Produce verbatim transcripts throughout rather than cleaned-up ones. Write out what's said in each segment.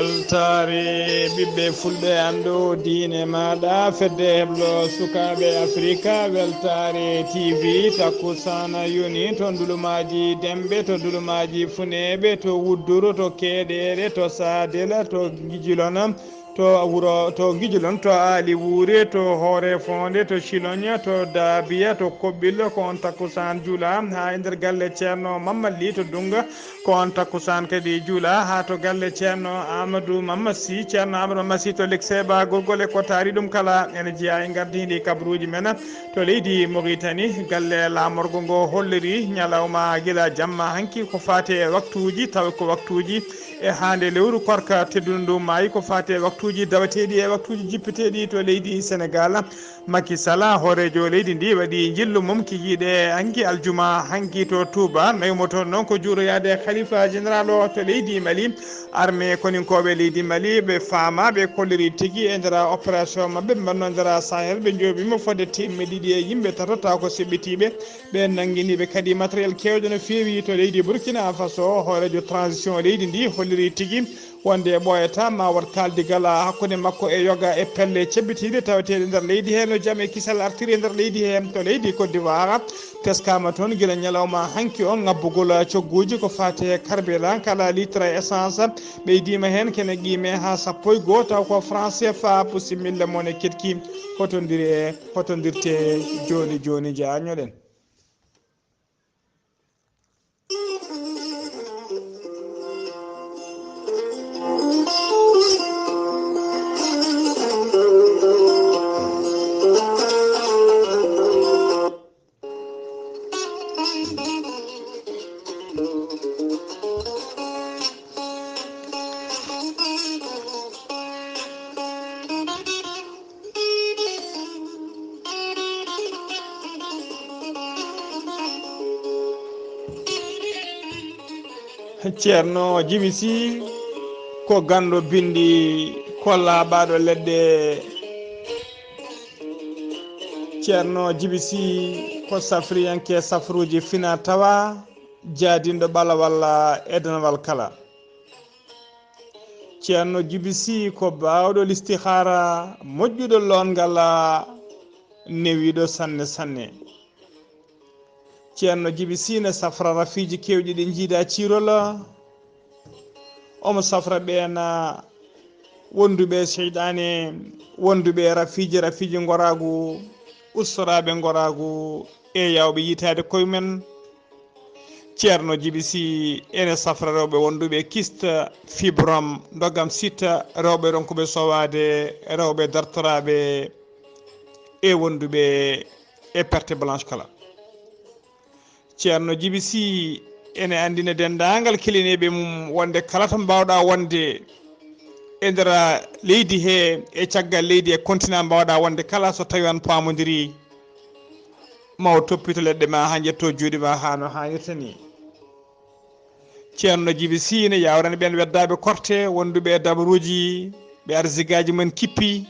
Weltaare ɓiɓɓe fulɓe, anndo diine maaɗa, fedde heblo sukaaɓe Afrika, weltaare T V, takkusana yoni to Ndulumaaji Demɓe, to Ndulumaaji Funeeɓe, to Wudduru, to Keeɗeere, to Saadela, to Gijilona, to wuro, to Gijilon, to Aali Wuure, to Hoore Foonde, to Ciloña, to Daabiya, to Koɓɓillo, ko on takkusaan juula haa e nder galle Ceerno Mamma Li to Dunnga. Ko on takkusaan kadi juula haa to galle Ceerno Amadou Mamma Sy. Ceerno Amadou Mamma Sy to Likseeba, Gurgole, ko taari ɗum kala ene jeyaa e ngardiindi kabaruuji men to leydi Mauritanie. Galle laamorgo ngo holliri ñalawma gila jamma hanki ko faati e waktuuji, tawi ko waktuuji e haa nde lewru korka teddundu maayi, ko faati e waktuuji daweteeɗi e waktuuji jippiteeɗi to leydi Senegaal. Macky Sall, hooreejo leydi ndi, waɗi njillu mum kikiiɗe hanki aljuma, hanki to Touba. Nawi mo toon noon ko juuroyaade Khalifa Général o to leydi Mali. Armée koninkooɓe leydi Mali, ɓe faama, ɓe kolliri tigi e nder opération maɓɓe, ɓe mbaɗno nder Sahel, ɓe njooɓiima fodde teemeɗɗe ɗiɗi e yimɓe tato taw ko seɓɓitiiɓe. Ɓe nannginiiɓe kadi matériel keewɗo no feewi to leydi Burkina Faso. Hooreejo transition leydi ndi holliri tigi wonde ɓooyata ma waɗ kaaldigal hakkunde makko e yoga e pelle cebbitiiɗe taweteeɗe nder leydi he. No jam e kisal artiri e nder leydi he to leydi Côte d'Ivoire, teskaama toon gila ñalawma hanki o ngabbugol cogguuji ko faati e carburant, kala litre essence ɓeydiima heen kene qiime haa sappo e goo, taw ko franc C F A pour similla mone ketki hotondiri e hotondirte jooni jooni. Jaañoɗen. Ceerno Jibi Sy ko ganndo binndi, ko laaɓaaɗo leɗɗe. Ceerno Jibi Sy ko safriyanke safruuji fina tawa, jaadinɗo ɓalawal e danawal kala. Ceerno Jibi Sy ko baawɗo listihaara, moƴƴuɗo loongal, newiiɗo sanne sanne. Ceerno Jibi Sy ne safra rafiiji keewɗi ɗi njiida ciirol. Omo safra ɓeen wonduɓe seyɗaane, wonduɓe rafiiji, rafiiji ngoraagu, ustoraaɓe ngoraagu e yaawɓe yiytaade koye mum en. Ceerno Jibi Sy ene safra rewɓe wonduɓe kyste, fibrome, ndogam site, rewɓe ronkuɓe sowaade, rewɓe dartoraaɓe e wonduɓe e perte blanche kala. Ceerno Jibi Sy ene anndina denndaangal kelineeɓe mum wonde kala to mbaawɗaa wonde e nder leydi he, e caggal leydi, e continent, mbaawɗaa wonde kala, so tawii on paamondirii, ma o toppito leɗɗe ma haa njetto juuɗe ma haa no haanirta ni. Ceerno Jibi Sy ne yaawrani ɓeen weddaaɓe korte wonduɓe e dabaruuji, ɓe arsigaaji mum en kippi.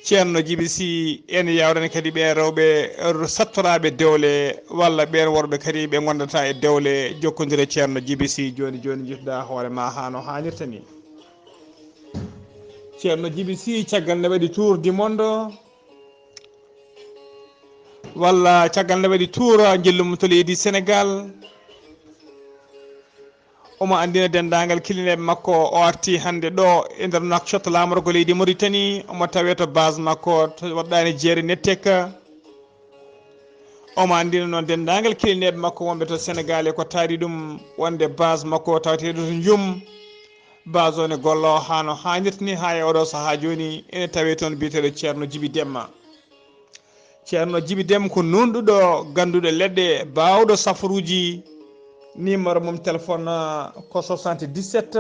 Ceerno Jibi Sy ene yaawrani kadi ɓeen rewɓe sattoraaɓe dewle walla ɓeen worɓe kadi ɓe ngondataa e dewle. Jokkondire Ceerno Jibi Sy jooni jooni, njittuɗaa hoore ma haa no haanirta ni. Ceerno Jibi Sy caggal nde waɗi tour du monde, walla caggal nde waɗi tour njillu mum to leydi Senegaal, omo anndina denndaangal kilineeɓe makko o arti hannde ɗo e nder Nouakchott, laamorgo leydi Mauritanie. Omo tawee to base makko to waɗɗaani jeere Nettek. Omo anndina noon denndaangal kilineeɓe makko wonɓe to Senegaal e ko taari ɗum wonde base makko o taweteeɗo to Njum. Base o ne golloo haa no haanirta ni, haa e oɗo sahaa jooni ene tawee toon biyeteeɗo Ceerno Jibi Demma. Ceerno Jibi Dem ko nuunɗuɗo, gannduɗo leɗɗe, baawɗo safaruuji. Numéro mum téléphone, ah, ko soixante-dix-sept,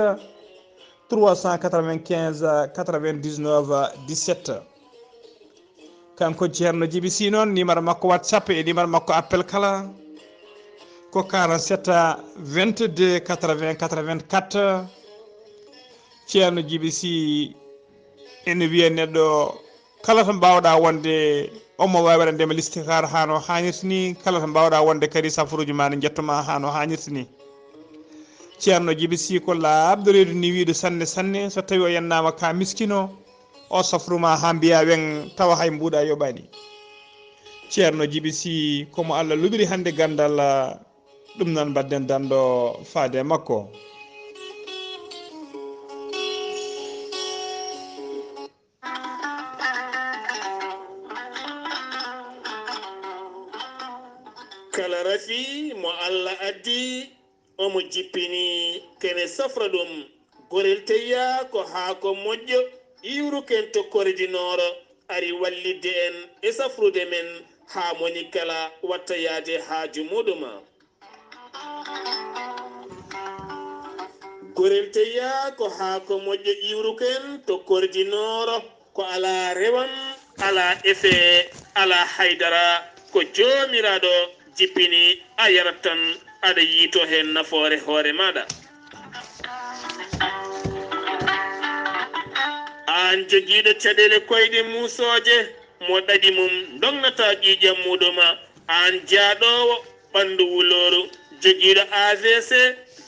trois cent quatre-vingt-quinze, quatre-vingt-dix-neuf, dix-sept. Kanko Ceerno Jibi Sy noon, numéro makko WhatsApp e numéro makko appel kala ko quarante-sept, vingt-deux, quatre-vingts, quatre-vingt-quatre. Ceerno Jibi Sy ene wiya neɗɗo kala to mbaawɗaa wonde, omo waawi waɗande ma listihar haa no haanirta ni. Kala to mbaawɗaa wonde kadi, safaruuji ma ne njetto ma haa no haanirta ni. Ceerno Jibi Sii ko laaɓɗo reedu niwiiɗo sanne sanne, so tawii o yennaama ka miskino, o safru ma haa mbiya weŋ, tawa hay mbuuɗa yoɓaani. Ceerno Jibi Sii ko mo Allah luɓiri hannde ganndal, ɗum noon mbaɗden danndo faade e makko. Kala rafi mo Allah addi, omo jippini kene safra ɗum. Gorel teyya ko haako moƴƴo iwruken to Kordi Nooro, ari wallitde en e safrude men haa moni kala watta yaade haaju muɗuma. Gorel teyya ko haako moƴƴo iwruken to Kordi Nooro, ko alaa rewam, alaa efe, alaa haydara, ko Joomiraaɗo jippini, a yarat tan, aɗa yiito heen nafoore hoore maaɗa. Aan jogiiɗo caɗeele koyɗe muusooje, mo ɗaɗi mum ndognataa ƴiiƴam muɗuma, aan jaaɗoowo ɓanndu wulooru, jogiiɗo A V C,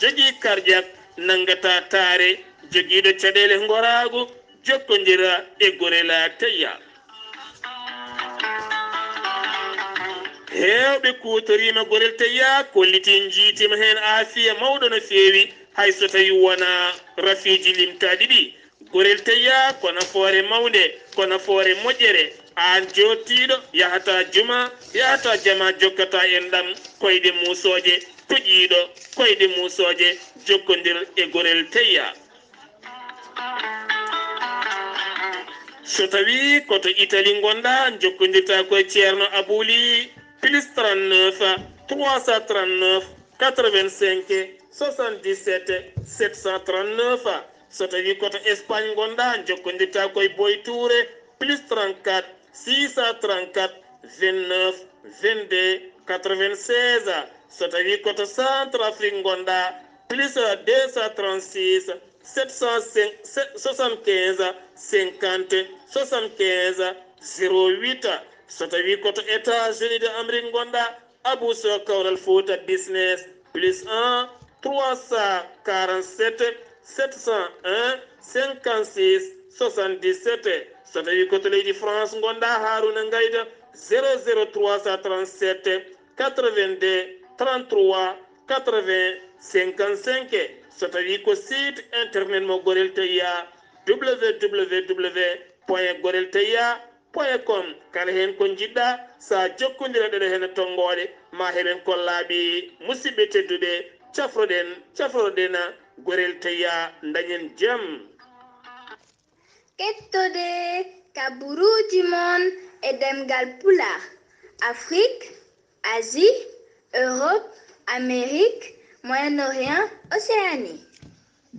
jogii cardiaque, nanngataa taare, jogiiɗo caɗeele ngoraagu, jokkondira e Gorel Teyya. Heewɓe kuutoriima Gorel Teyya, kollitii njiitiima heen aafiya mawɗo no feewi, hay so tawii wonaa rafiiji limtaaɗi ɗi. Gorel Teyya ko nafoore mawnde, ko nafoore moƴƴere. Aan jooɗtiiɗo, yahataa juma, yahataa jama, jokkataa enɗam, koyɗe muusooje, toƴiiɗo, koyɗe muusooje, jokkondir e Gorel Teyya. So tawii ko to Italie ngonɗaa, njokkondirtaa ko e Ceerno Abuu Lih, plus trente-neuf, trois cent trente-neuf, quatre-vingt-cinq, soixante-dix-sept, sept cent trente-neuf. So tawii ko to Espagne ngonɗaa, njokkondirtaa ko e Boy Touré, plus trente-quatre, six cent trente-quatre, vingt-neuf, vingt-deux, quatre-vingt-seize. So tawii ko to Centrafrique ngonɗaa, plus deux cent trente-six, sept cent soixante-quinze, cinquante, soixante-quinze, zéro huit. So tawii ko to États-Unis de Amérique ngonɗaa, Abou Sow Kawral Fouta Business, plus un, trois cent quarante-sept, sept cent un, cinquante-six, soixante-dix-sept. So tawii ko to leydi France ngonɗaa, Harouna Ngaïda, zéro zéro trois cent trente-sept, quatre-vingt-deux, trente-trois, quatre-vingts, cinquante-cinq. So tawii ko site internet mo Gorel Teyya, www point gorel teyya point com. Kala heen ko njiɗ-ɗaa, so a jokkondire ɗeɗo heen e tonngoode, ma heɓen ko laaɓi. Musidɓe tedduɓe, cafroɗen, cafroɗen Gorel Teyya, ndañen jam. Kettode kaburuuji mon e ɗemngal Pulaar, Afrik, Asie, Europe, Amérique, Moyen-Orient, Océanie.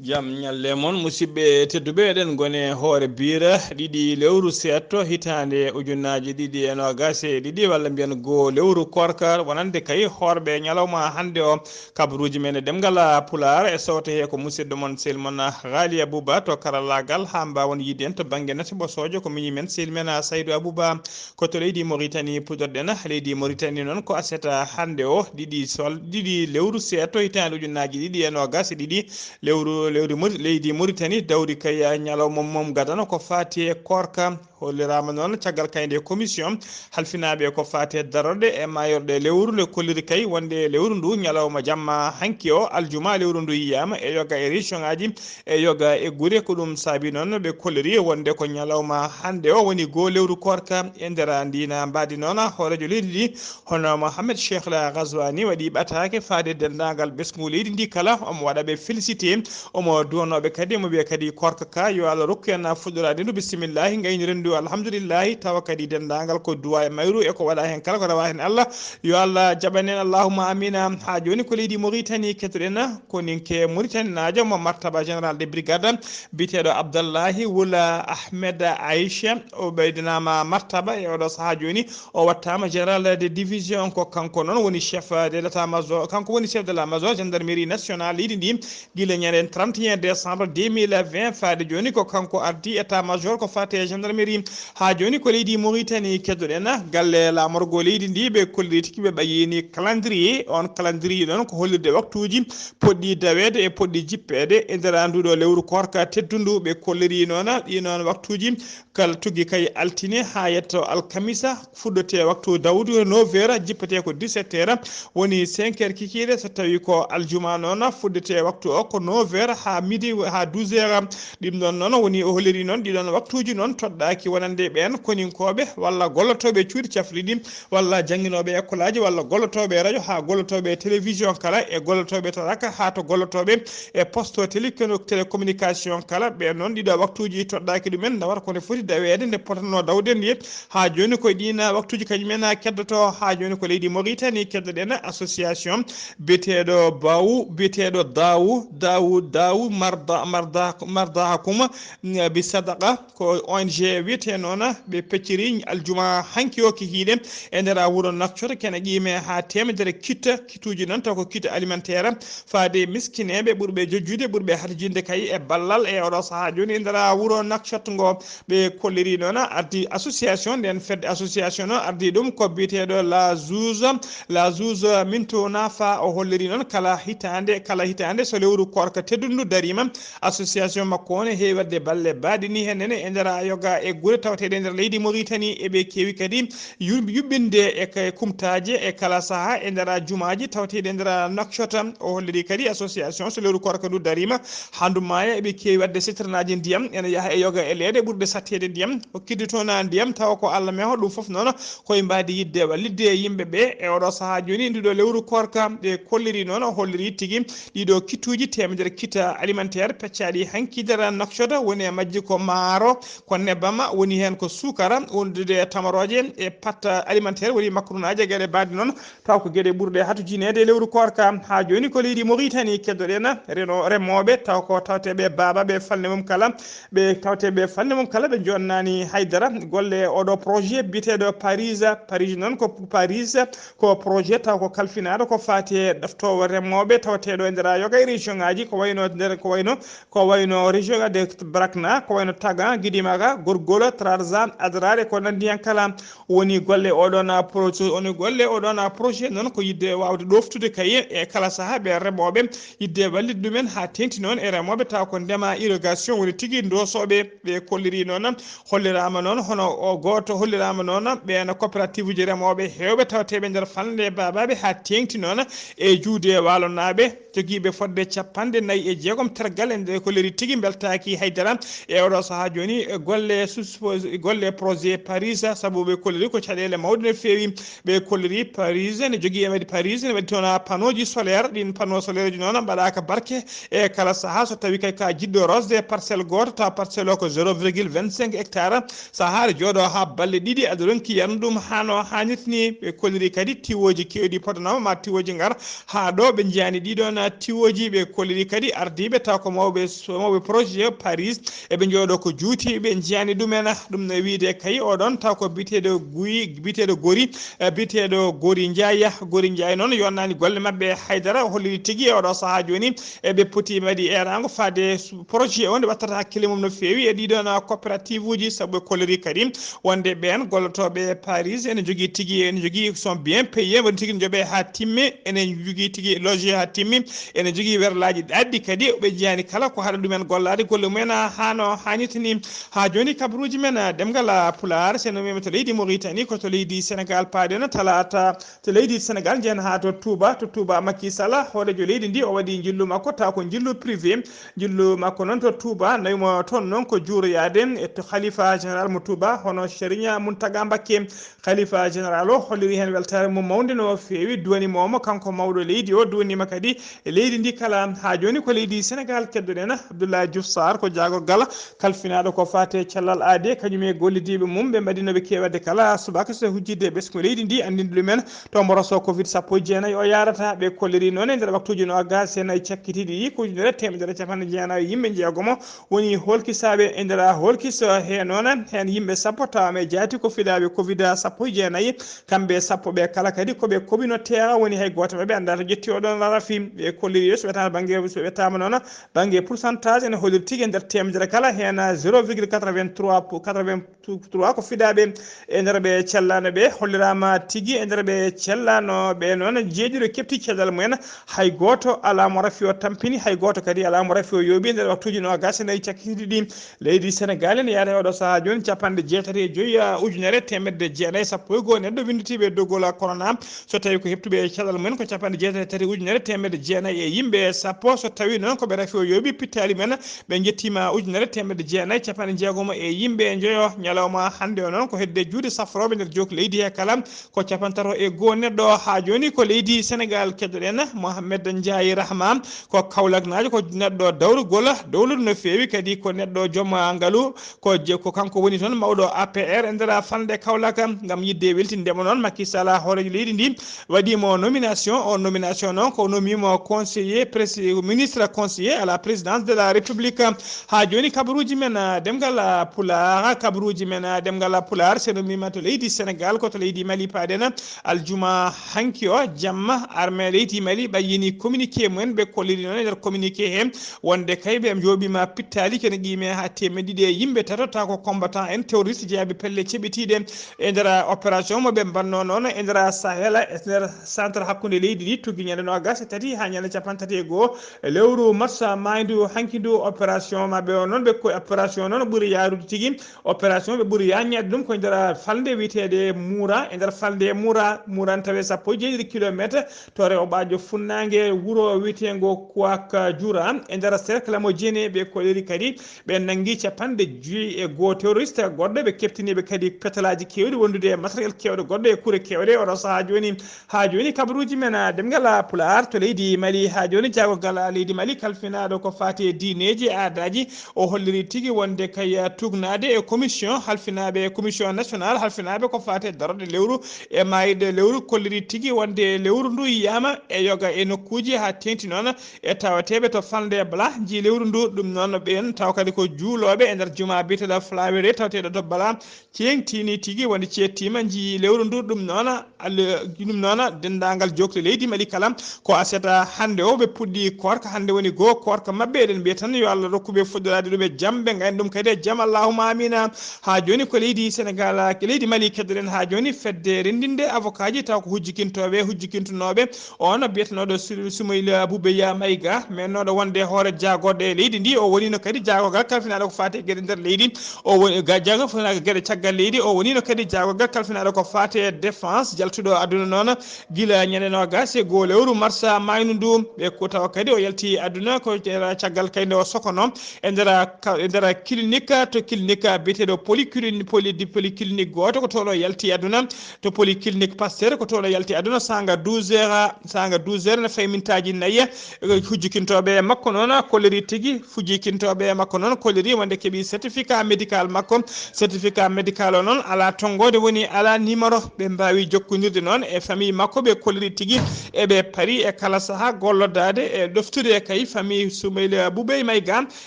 Jam ñalle mon, musidɓe tedduɓe, eɗen ngoni e hoore biire ɗiɗi lewru seeɗto hitaande ujunnaaji ɗiɗi e noogaas e ɗiɗi, walla mbiyen goo lewru koorka, wonande kay hoorɓe ñalawma hannde o. Kabaruuji men e ɗemngal Pulaar e sowte he ko musidɗo mon, sehil mon Ghaliya Buuba to karallaagal, haa mbaawon yiide en to bannge nati ɓosoojo, ko miñi men, sehil men Saydu Abuuba. Ko to leydi Moritani puɗɗorɗen. Leydi Moritani noon ko aset hannde o, ɗiɗi sol-, ɗiɗi lewru seeɗto hitaande ujunnaaji ɗiɗi e noogaas e ɗiɗi, lewru, lewru Mori-, leydi Moritani dawri kay ñalawma mum gadano ko faati e koorka. Holliraama noon caggal kayde commission halfinaaɓe ko faati e darorɗe e maayorɗe lewru, nde kolliri kay wonde lewru ndu ñalawma jamma hanki o aljuma lewru ndu yiyaama e yoga e région ngaaji e yoga e gure. Ko ɗum saabi noon ɓe kolliri wonde ko ñalawma hannde o woni goo lewru koorka. E nder ndiina mbaadi noon, hooreejo leydi ndi, hono Mohamed Cheikh El Ghazouani, waɗi ɓataake faade denndaangal ɓesngu leydi ndi kala, omo waɗa ɓe félicité, omo duwanooɓe kadi, omo wiya kadi koorka ka yo Allah rokku en fuɗɗoraade ndu bisimillahi, ngayniren ndu alhamdulillahi, tawa kadi denndaangal ko duwa e mayru e ko waɗa heen kala ko rewa heen Allah, yo Allah jaɓan en, allahumma amina. Haa jooni ko leydi Moritani kettoɗen, ko ninke Moritaninaajo mo martaba général de brigade, biyeteeɗo Abdallahi Wula Ahmed Aisha. O ɓeydanaama martaba e oɗo sahaa jooni, o wattaama général de division. Ko kanko noon woni chef de l'état-major, kanko woni chef de la major gendarmerie nationale leydi ndi, gila ñande trente et un décembre deux mille vingt faade jooni. Ko kanko ardi état-major ko faati e gendarmerie Haa jooni ko leydi Mauritanie keddoɗen, galle laamorgo leydi ndi ɓe kolliri tigi ɓe ɓayyini calendrier. On calendrier noon ko hollirde waktuuji poɗɗi daweede e poɗɗi jippeede e nder nduɗo lewru koorka teddundu. Ɓe kolliri noon ɗi noon waktuuji kala tuggi kay altine haa yetto alkamisa, fuɗɗotee waktu dawdu neuf heures, jippetee ko dix-sept heures, woni cinq heures kikiiɗe. So tawi ko aljuma noon, fuɗɗotee waktu o ko neuf heures haa midi, haa douze heures. Ɗum ɗon noon woni o holliri noon ɗiɗon waktuuji noon toɗɗaaki wonande ɓeen koninkooɓe walla gollotooɓe cuuɗi cafriɗi walla jannginooɓe ekkolaaji walla gollotooɓe radio haa gollotooɓe télévision kala e gollotooɓe taraka haa to gollotooɓe e poste télé-, télécommunication kala. Ɓeen noon ɗiɗo waktuuji toɗɗaaki ɗumen nawata ko nde foti daweede, nde potatnoo dawde ndi. Haa jooni ko e ɗiin waktuuji kañum en keddoto. Haa jooni ko leydi Mauritanie keddoɗen association biyeteeɗo Bawu, biyeteeɗo Dawu, Dawu, Dawu, Marda, Marda, Marda Hakuma, mm, bi Sadaka, ko O N G wiyetee noon, ɓe pecciri aljuma hanki o kikiiɗe e nder wuro Nouakchott, kene qiime haa teemedere kitta, kittuuji noon taw ko kitta alimentaire, faade e miskineeɓe ɓurɓe jojjude, ɓurɓe harjinde kay e ballal e oɗo sahaa jooni e nder wuro Nouakchott ngo. Ɓe kolliri noon ardi association, nden fedde association noon ardi ɗum ko biyeteeɗo La Zouze, La Zouze Minto Nafa. O holliri noon kala hitaande, kala hitaande so lewru koorka teddundu dariima, association makko o ne heewi waɗde balle baaɗi ni heen nene e nder yoga e gure tawteeɗe e nder leydi Mauritanie. Eɓe keewi kadi yur-, yuɓɓinde e kay kumtaaje e kala sahaa e nder jumaaji tawteeɗe e nder Nouakchott. O holliri kadi association so lewru koorka ndu dariima, handu maaya eɓe keewi waɗde citernaaji ndiyam ene yaha e yoga e leeɗe ɓurɗe satteede ndiyam, hokkitde toon ndiyam tawa ko Allah meho. Ɗum fof noon koye mbaadi yiɗde wallitde yimɓe ɓe e oɗo sahaa jooni nduɗo lewru koorka. Ɓe kolliri noon, o holliri tigi ɗiɗo kittuuji teemedere kitta alimentaire peccaaɗi hanki nder Nouakchott, woni e majji ko maaro, ko nebbam, woni heen ko suukara, wondude e tamarooje e pâte alimentaire, woni makkarunaaji e geɗe mbaadi noon. Taw ko geɗe ɓurɗe hatujineede e lewru koorka. Haa jooni ko leydi Mauritanie keddoɗen reno-, remooɓe, taw ko tawteeɓe baaba ɓe falnde mum kala, ɓe tawteeɓe falnde mum kala ɓe jonnani haydara golle oɗo projet biyeteeɗo Paris. Paris noon ko Paris ko projet taw ko kalfinaaɗo ko faati e ɗoftoowo remooɓe tawteeɗo e nder yoga e région ngaji ko wayno nder, ko wayno, ko wayno région de Brakna, ko wayno Tagan, Gidimaka, Gorgol, Trarza, Adrar e ko nanndi heen kala. Woni golle oɗon projet, woni golle oɗon projet noon ko yiɗde waawde ɗoftude kay e kala sahaa ɓe remooɓe, yiɗde wallitde ɗumen haa teeŋti noon e remooɓe taw ko ndema irrigation woni tigi ndosooɓe. Ɓe kolliri noon, holliraama noon hono o gooto, holliraama noon ɓeen coopérative uji remooɓe heewɓe tawteeɓe nder falnde baabaaɓe haa teeŋti noon e juude waalonaaɓe jogiiɓe fodde capanɗe nayi e jeegom tergal. E nde kolliri tigi mbeltaaki haydara e oɗo sahaa jooni e golle suspos-, golle projet Paris, sabu ɓe kolliri ko caɗeele mawɗe no feewi. Ɓe kolliri Paris ne jogii, e waɗi Paris ne waɗi toon panneau ji solaire, ɗin panneau solaire ji noon mbaɗaaka barke e kala sahaa. So tawi kay ka jiɗɗo rosde parcelle gooto, taw parcelle o ko zéro virgule vingt-cinq hectare, sahaa aɗa jooɗo haa balle ɗiɗi aɗa ronki yarnude ɗum haa no haanirta ni. Ɓe kolliri kadi tiwooji keewɗi podanaama ma tiwooji ngar haa ɗo ɓe njiyaani ɗiɗon tiwooji. Ɓe kolliri kadi ardiiɓe taw ko mawɓe, mawɓe projet Paris, eɓe njooɗo ko juuti, ɓe njiyaani ɗumen. Ɗum no wiyde kay oɗon taw ko biyeteeɗo Guy, biyeteeɗo Gori, e biyeteeɗo Gori Njaay. Gori Njaay noon yonnaani golle maɓɓe haydara, o holliri tigi e oɗo sahaa jooni eɓe poti mbaɗi eeraango faade su-, projet o nde wattata hakkille mum no feewi e ɗiɗon coopérative uji, sabu ɓe kolliri kadi wonde ɓeen gollotooɓe Paris ene jogii tigi, ene jogii sont bien payés, woni tigi ne njoɓee haa timmi, ene jogii tigi logé haa timmi, ene jogii werlaaji ɗaɗɗi kadi, ɓe njiyaani kala ko haɗa ɗumen gollaade golle mumen haa no haanirta ni. Haa jooni kabaruuji men ɗemngal Pulaar, so en ummiima to leydi Mauritanie, ko to leydi Sénégal paaɗen talaata. To leydi Sénégal, njehen haa to Touba. To Touba, Macky Sall, hooreejo leydi ndi, o waɗi njillu makko, taw ko njillu privé. Njillu makko noon to Touba, nawi mo toon noon ko juuroyaade e to Khalifa Général mo Touba, hono Serigne Mountaga Mbacké. Khalifa Général o holliri heen weltaare mum mawnde no feewi, duwaniima mo kanko mawɗo leydi o, duwaniima kadi e leydi ndi kala. Haa jooni ko leydi Sénégal keddoɗen, Abdoulaye Diouf Sarr ko jaagorgal kalfinaaɗo ko faati e cellal aadee, kañum e gollidiiɓe mum, ɓe mbaɗi no ɓe keewi waɗde kala subaka so hujjidde e ɓesngu leydi ndi, anndinde ɗumen to mboroso covid sappo e jeenayi o yaarata. Ɓe kolliri noon e nder waktuuji noogaas e nayi cakkitiiɗi ɗi, ko ujunere teemedere e capanɗe jeenayi e yimɓe jeegomo woni hoolkisaaɓe e nder hoolkiso he noon, heen yimɓe sappo tawaama e jaati ko fiɗaaɓe covid sappo e jeenayi. Kamɓe sappo ɓe kala kadi ko ɓe communautaire, woni hay gooto maɓɓe anndaa to ƴetti oɗon rafi. Ɓe Kolliri so wetaama bannge, so wetaama noon bannge pourcentage ene holliri tigi e nder teemedere kala heen zéro virgule quatre-vingt-trois pour quatre-vingt-trois ko fidaaɓe e nder ɓe cellaano ɓe. Holliraama tigi e nder ɓe cellaano ɓe noon jeeɗiɗo keɓti cellal mumen, hay gooto alaa mo rafi o tampini, hay gooto kadi alaa mo rafi o yooɓi e nder waktuuji noogaas e nayi cakkitiiɗi ɗi. Leydi Senegaal ene yaada e oɗo sahaa jooni capanɗe jeetati e joyi, a, ujunere teemedde jeenayi sappo e goo neɗɗo winnditiiɓe e doggol corona. So tawii ko heɓtuɓe e caɗal mumen ko capanɗe jeetati e tati ujunere teemedde jeenayi e yimɓe sappo, so tawii noon ko ɓe rafi o yooɓi pittaali men, ɓe njettiima ujunere teemedde jeenayi capanɗe jeegomo e yimɓe njoyo. Ñalawma hannde o noon ko hedde juuɗe safrooɓe nder jook leydi he kala, ko capantato e goo neɗɗo. Haa jooni ko leydi Senegaal keddoɗen. Mohamed Ndiaye Rahma ko Kawlaknaajo, ko neɗɗo dawrugol dowlude no feewi, kadi ko neɗɗo joom ngalu, ko je-, ko kanko woni toon mawɗo A P R e nder falnde Kawlak. Ngam yiɗde weltinde mo noon, Macky Sall, hooreejo leydi ndi, waɗii mo nomination. O nomination noon ko nomii mo conseiller, presi-, ministre conseiller à la présidence de la République. Haa jooni kabaruuji men, ah, ɗemngal, ah, Pulaar, kabaruuji men, ah, ɗemngal, ah, Pulaar, so nomiima to leydi Senegaal, ko to leydi Mali paaɗen. Aljuma hanki o jamma, armée leydi Mali ɓayyini communiqué mumen, ɓe kolliri noon e nder communiqué he wonde kay ɓe njooɓiima pittaali kene qiime haa teemedde ɗiɗi e yimɓe tato, taw ko combattant en terroriste jeyaaɓe pelle ceɓitiiɗe e nder opération mo ɓe mbanno noon e nder Sahel, e nder centre hakkunde leydi ndi, tuggi ñande noogaas e tati haa ñande capanɗe tati e goo lewru mars maayndu hanki ndu. Opération maɓɓe o noon, ɓe ko opération noon ɓuri yaarude tigi. Opération ɓe ɓuri yaññaade ɗum ko e nder falnde wiyeteende Mura, e nder falnde Mura, Mura ne tawee sappo e jeeɗiɗi kilometre to rewɓaajo funnaange wuro wiyeteengo Kwak Jura, e nder cercle mo Jene. Ɓe kolliri kadi ɓe nanngi capanɗe joyi e goo terroriste goɗɗo, ɓe keɓtiniiɓe kadi petalaaji keewɗi wondude e matériel keewɗo goɗɗo e kure keewɗe. Oɗo sahaa jooni, haa jooni kabaruuji men, ah, ɗemngal, ah, Pulaar to leydi Mali, haa jooni jaagorgal, ah, leydi Mali kalfinaaɗo ko faati e diineeji e aadaaji, o holliri tigi wonde kay, ah, tuugnaade e commission halfinaaɓe, commission nationale halfinaaɓe ko faati e darorde lewru e maayde lewru, kolliri tigi wonde lewru ndu yiyaama e yoga e nokkuuji haa teeŋti noon e tawateeɓe to falnde Bala njii lewru ndu. Ɗum noon ɓeen taw kadi ko juulooɓe e nder juma biyeteeɗo Flawere tawateeɗo to Bala ceeŋtini tigi wonde ceettiima njii lewru ndu. Ɗum noon al-, ɗum noon denndaangal jookle leydi Mali kala ko aset hannde o ɓe puɗɗi koorka, hannde woni goo koorka maɓɓe. Eɗen mbiya tan yo Allah rokku ɓe fuɗɗoraade ɗum e jam, ɓe ngayna ɗum kadi e jam, allahumma amina. Haa jooni ko leydi Senegaal, leydi Mali keddoɗen haa jooni. Fedde renndinde avocat ji taw ko hujjikintooɓe, hujjikintunooɓe on biyetenooɗo Su-, Sumayla Bubeya Mayga, mennooɗo wonde hoore jaagorɗe e leydi ndi, o woniino kadi jaagorgal kalfinaaɗo ko faati e geɗe nder leydi, o woni ga-, jaagorgal kalfinaaɗo geɗe caggal leydi, o woniino kadi jaagorgal kalfinaaɗo ko faati e défense, jaltuɗo aduna noon gila ñande noogaas e goo lewru mars maaynu ndu. Ɓe ko tawa kadi o yalti aduna ko caggal kay nde o sokono e nder ka-, e nder clinique, to clinique biyeteeɗo polyclin-, poly-, di polyclinique gooto ko toon o yalti aduna. To polyclinique Pasteur ko toon o yalti aduna saanga douze heures, saanga douze heures ne fayi mintaaji nayi. Hujjikintooɓe e makko noon kolliri tigi, hujjikintooɓe e makko noon kolliri wonde keɓi certificat médical makko. Certificat médical o noon alaa tonngoode woni, alaa numéro. Ɓe mbaawi jokkondirde noon e famille makko, ɓe kolliri tigi eɓe pari e kala sahaa gollodaade e ɗoftude kay famille Soumaïla Boubèye Maïga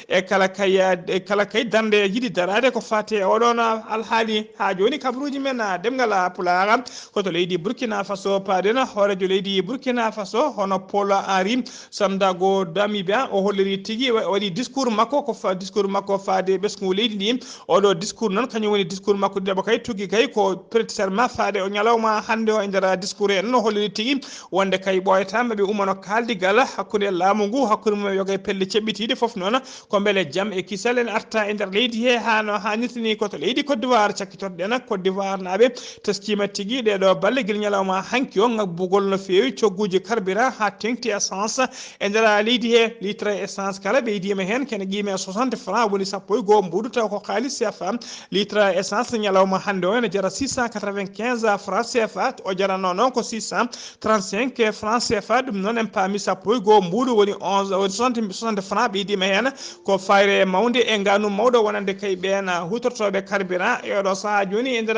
e kala kay, e kala kay darnde yiɗi daraade ko faati e oɗoon alhaali. Haa jooni kabaruuji men, ah, ɗemngal, ah, Pulaar, ko to leydi Burkina Faso paaɗen. Hooreejo leydi Burkina Faso hono Paul Henri Sandaogo Damiba, o holliri tigi, wa-, waɗi discours makko, ko fa-, discours makko faade ɓesngu leydi ndi. Oɗo discours noon, kañum woni discours makko ɗiɗaɓo kay, tuggi kay ko prêter serment faade o ñalawma hannde o. E nder discours he noon, o holliri tigi wonde kay ɓooyata maɓe ummano kaaldigal hakkunde laamu ngu, hakkunde mum e yoga e pelle ceɓɓitiiɗe fof noon, ko mbele jam e kisal en arta e nder leydi he haa no haanirta ni. Ko to leydi Côte d'Ivoire cakkitoɗen. Côte d'Ivoire naaɓe teskiima tigi ɗeɗo balle gila ñalawma hanki o ŋabbugol no feewi cogguuji carburant haa teŋti essence e nder leydi he. Litre essence kala ɓeydiima heen kene qiime soixante francs, woni sappo e goo mbuuɗu, taw ko kaalis C F A. Litre essence ñalawma hannde o ene jara six cent quatre-vingt-quinze francs C F A, o jarano noon ko six cent trente-cinq francs C F A. Ɗum noon en paami sappo e goo mbuuɗu woni onze, woni soixante, soixante francs ɓeydiima heen. Ko fayre mawnde e ngaanu mawɗo wonande kay ɓeen huutortooɓe carburant e oɗo sahaa jooni e nder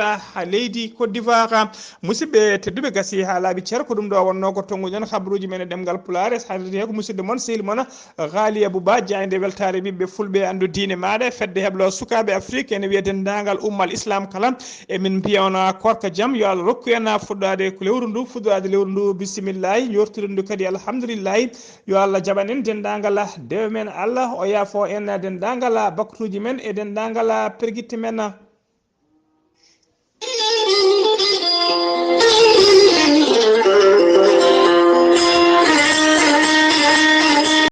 leydi Côte d'Ivoire. Musidɓe tedduɓe, gasi haa laaɓi cer, ko ɗum ɗo wonnoo ko tonnguɗen habaruuji men e ɗemngal Pulaar. E haalirde he ko musidɗo mon, sehil mon, Ghali Abouba, jaaynde weltaare ɓiɓɓe fulɓe, anndu diine maaɗa, fedde heblo sukaaɓe Afrik, ene wiya denndaangal ummal Islam kala. E min mbiya on, ah, koorka jam, yo Allah rokku en, ah, fuɗɗaade ko lewru ndu, fuɗɗaade lewru ndu, bisimillahi, yortude ndu kadi alhamdulillahi. Alhamdulillahi, yo Allah jaɓan en denndaangal dewe men, Allah o yaafo en denndaangal baktuuji men e denndaangal pergitte men.